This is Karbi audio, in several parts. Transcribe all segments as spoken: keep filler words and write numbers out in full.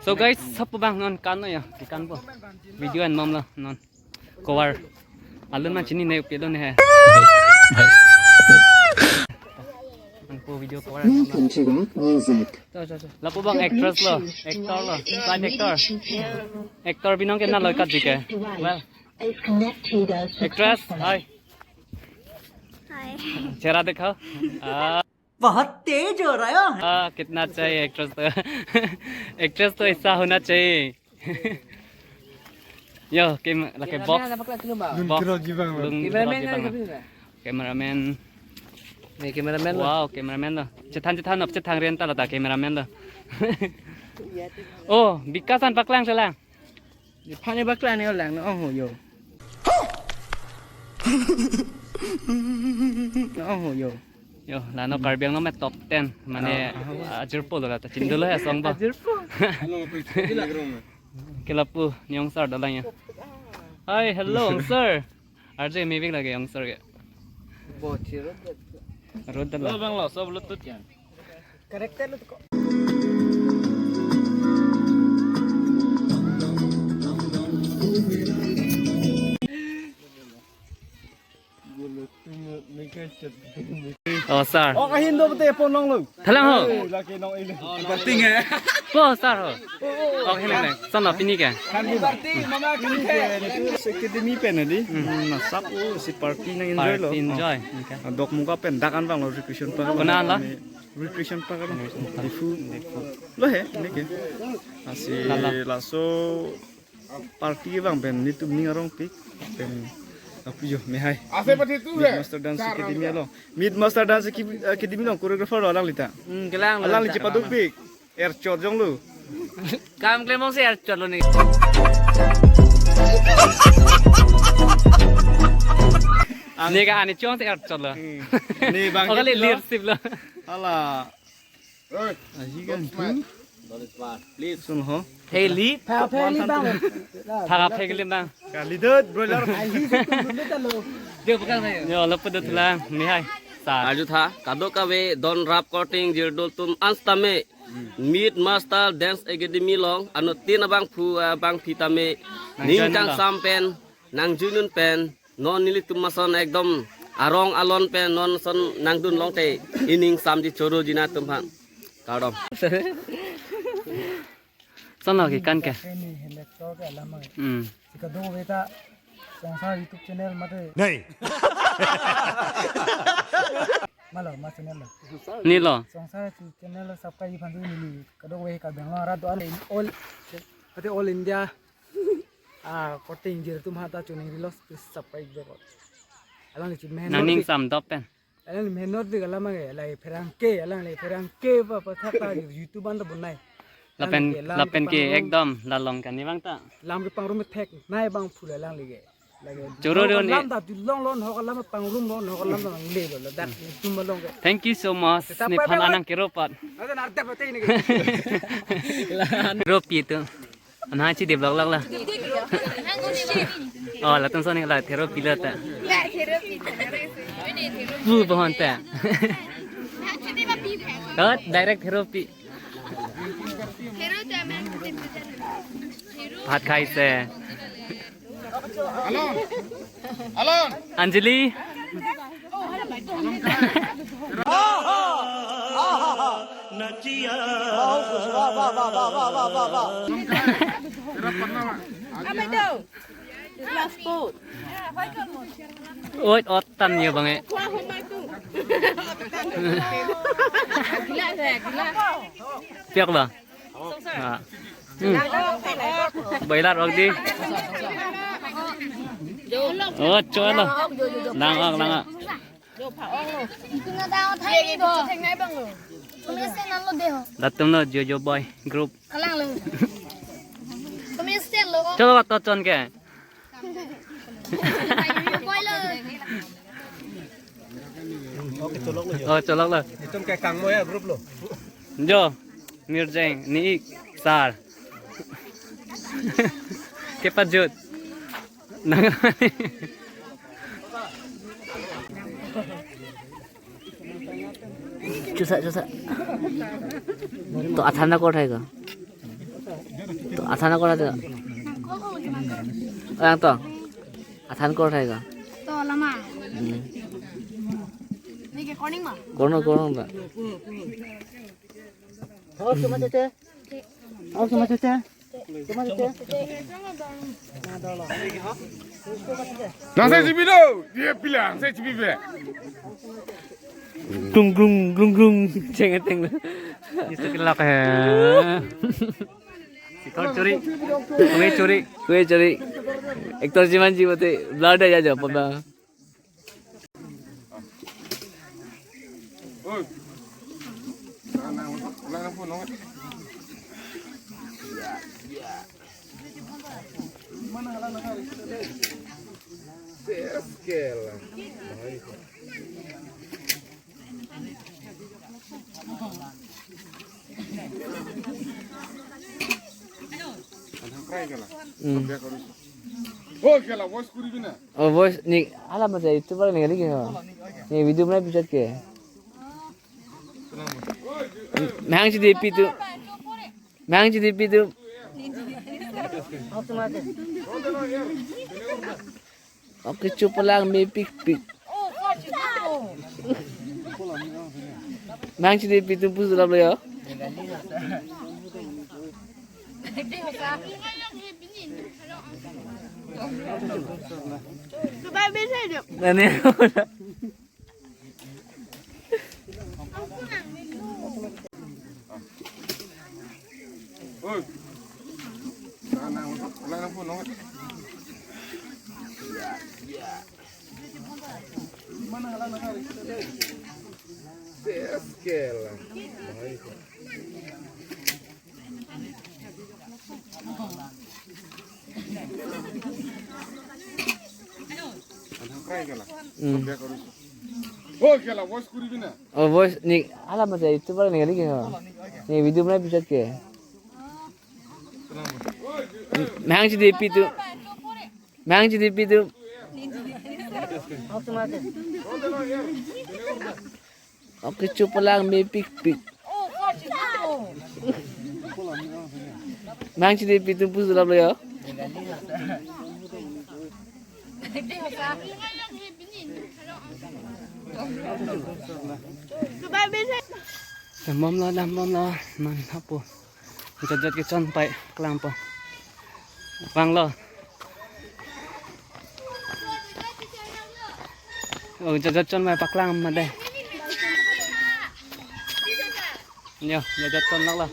So guys, sab abang non kan ya, kekan po. Video an nom lo non. Cover. Alun ma chini ne upilo ne hai. Ang po video cover. Welcome to rock music. Lapu abang actress lo, actor lo, side actor. Actor binong ke na lo kat jike. Well, actress, hi. Hi. चेहरा दिखाओ। बहुत तेज हो रहा है। कितना चाहिए एक्ट्रेस तो। एक्ट्रेस तो ऐसा होना चाहिए। Yo, kem lake box. Lun box. Kira gibang lo. Lun kira gibang lo. Cameraman. Nih, cameraman lo. Wow, cameraman lo. Chethan chethan op chethan rian ta lo ta cameraman lo. Oh, Bikasan paklang selang. Di phani bakla ni olang no ho yo. No ho yo. Yo, lano Karbi Anglong me top ten. Mane, ah, ajirpo lo ta. Chindolo ya song ba. Ajirpo. Ke lapu, ni ongsar dalang ya. Hi, hello, ongsar. Arje mivik lagi ongsar ke. Bo chiro. Road dalang. Lo bang lo, so Bluetooth ya. Character lo ko. Oh, sir. Oh, kahin do bete pon nong lo. Thalang ho. Eh, laki nong ini. Party nge. Po, sir ho. Oh, hin nang. Son lo pini ke. Party mama kini ke. Academy pen di. Hmm, nasap o si party nang enjoy lo. Party enjoy. Okay. Dok muka pen dak an bang lo recreation park. Kona la? Recreation park lo. Diphu. Lo he, ini ke. Asi laso party abang pen netum ning arongpik pen apujo mehai. Ase pati tu Meet Master Dance Academy along. Meet Master Dance Academy along choreographer lo alanglita. Hmm, kelang lo. Alangli chepadukpik. Erchot jong lo. Kam klemong si erchot lo ni. Ni ka ani chong si erchot lo. Hmm. Ni bang. Oh, kali leadership lo. Ala. Oi, ahi kan tu. Don't smart, please. Sun ho. Pheli. Pha pheli bang. Pha pheli bang. Kali dot broiler. Ahi tu tu tu ta lo. Dia bukan saya. Yo, lapu dot lang. Ni hai. Sa. Arju tha, kadokave don rap korte ingjir dul atum an sitame Meet Master Dance Academy along anuttin abangphu abangphi tame ning kangsam pen nang junun pen non nelitum ason ekdom arong alon pen non ason nangdun longte ining samji choro jina atum aphan. Kardom. Son lo kekan ke. Ini hele to ke lama. Hmm. Si kadokave ta Songsar YouTube channel mate. Nei. Malo, ma channel lo. Ni lo. Songsar YouTube channel lo subscribe iphan tu neli. Kadokave Karbi Anglong arat do all, all, mate all India. Ah, korte ingjir atum aphan ta chuning rilos, please subscribe do. Alangli chip mehnot. Nang ning sam dop pen. Alangli mehnot dik alam ke, alangli pherangke, alangli pherangke pa pathak ta YouTube an ta bonai. Lapen, alangli ke lam lapen ke pangrum. Ekdom lalong kan ni bang ta. Lam kepangrum thek nai bangphu alangli ke. Lagi choro hok don alam e. Ta tu long lon hok alam pangrum lon hok alam ta nangle lo ladak YouTube along ke. Thank you so much. Tetap nephan pada anang keropat. Ada narta pate ini ke. Ropi tu. Ana chi de vlog lak la. Oh, latum son la thero pilo ta. Pu bohon ta. Tot direct thero pi. Bhat khai se. Alon. Alon. Anjali. Apa itu? Last food. Oi, otan ya bang eh. Gila saya, gila. Piak bang. Ah. Hmm. Boiler wak di. Oh, cholo. Lang wak, lang wak. Latum lo Jojo Boy group. Cholo wak to chon ke. Oh, cholok lo. Itum ke kangmo ya group lo. Jo, Mirjeng, ni ik, sar. Kepajut. Nang. Chusa, chusa. To athan na kor thai ko. To athan na kor thai ko. Yang to. Athan kor thai ko. To lama. Hmm. Ni ke koning ma? Kono, kono ba. Awas ke macet ya. Awas ke macet ya. Nang saya cipi do, dia bilang saya cipi be. Glung glung glung glung, ceng eteng. Isu kelak he. Sikor curi, kue curi, kue curi. Actor jiman ji mati, blur dah ya jawab apa? Oi. Hmm. Oh, kela voice kuri bina. Oh, voice ni ala masa YouTuber ni kali ke ho. Ni video mana pijat ke? Mehang si depi tu. Mehang si depi tu. Oke, chupalang mepik pik. Mehang si depi tu pus dalam lo ya. Nani? Oi. Mana hala na hari. Ses kela. Hmm. Oh, kela voice kuri bina. Oh, voice ni ala masa YouTuber ni kali ke ho. Ni video mana pijat ke? Mehang si depi tu. Mehang si depi tu. Oke, chupalang mepik pik. Mehang si depi tu pus dalam lo ya. Dambom lo, dambom lo, man hapu. Jat jat kechon pai klangpo. Vanglo. Oh, jat jat chon pai paklang ma dei. Yo, jat jat chon lak lo.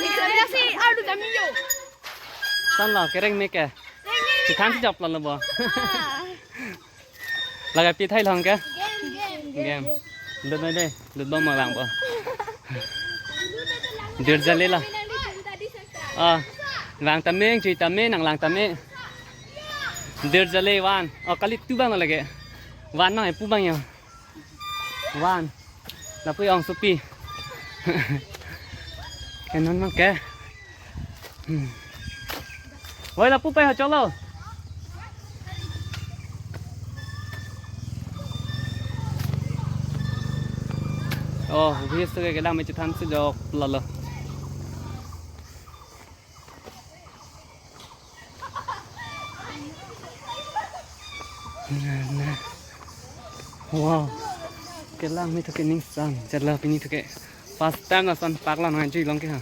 Ni kami si adu kami yo. Chon lo, kereng me ke. Chikhan si jop lo lo bo. Ah. Laga pi thai long ke? Game, game, game. Game. Lut nai dei, lut bom ma langpo. Dir jale la. Ah, lang tame, chui tame, nang lang tame. Dir jale van. Oh, kali tu bang lagi. Van nang pu bang ya. Van. Lapu ong supi. Kenon mang ke. Hmm. Oi, lapu pai ha cholo. Oh, obvious to ke kelang me chethan si jok lalo. Na, na. Wow. Kelang me to ke ningsang. Jala pini to ke first time ason park lang ngan chui long ke ha.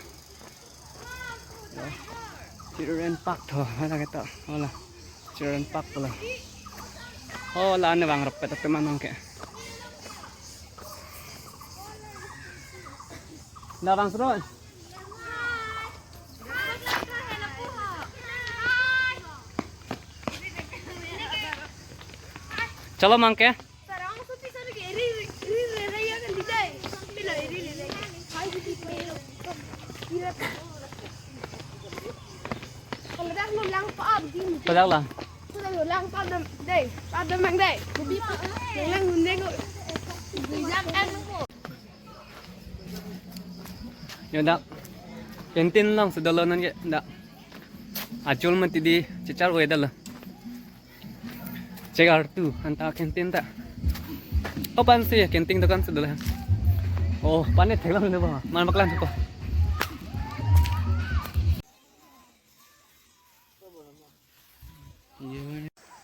Children park tho, hala ke to, hala. Children park pula. Oh, la ane bang rap peta teman ke. Na bang seru. Chalo mang ke. Padak la. Yo dak. Canteen along si dolo non ke dak. Achol mati di chichar we dala. Chegar tu anta canteen ta. Opan si canteen dokan si dolo. Oh, panet theklong ne ba. Man paklang ko.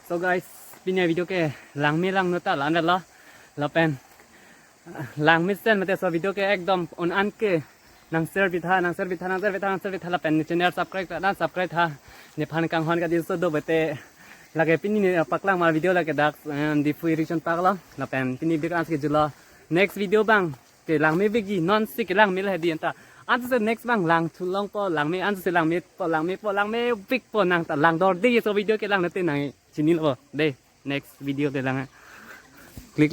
So guys, pini video ke langme langno ta la-an lo. Lapen langmesen mate so video ke ekdom un-an ke nang share pitha, nang share pitha, nang share pitha, nang share pitha, lapen channel subscribe tha, nang subscribe tha. Nephan kanghon kadi so do bete lake pini ne paklang mar video lake dak, em, Diphu irrigation park lo. Lapen pini video kan ke julo. Next video bang ke langme bigi non si ke langme le di anta. Ansi next bang lang thulong po langme, ansi langme po langme po langme big po nang ta lang dor de so video ke lang nete nang chini lo de. Next video de lang.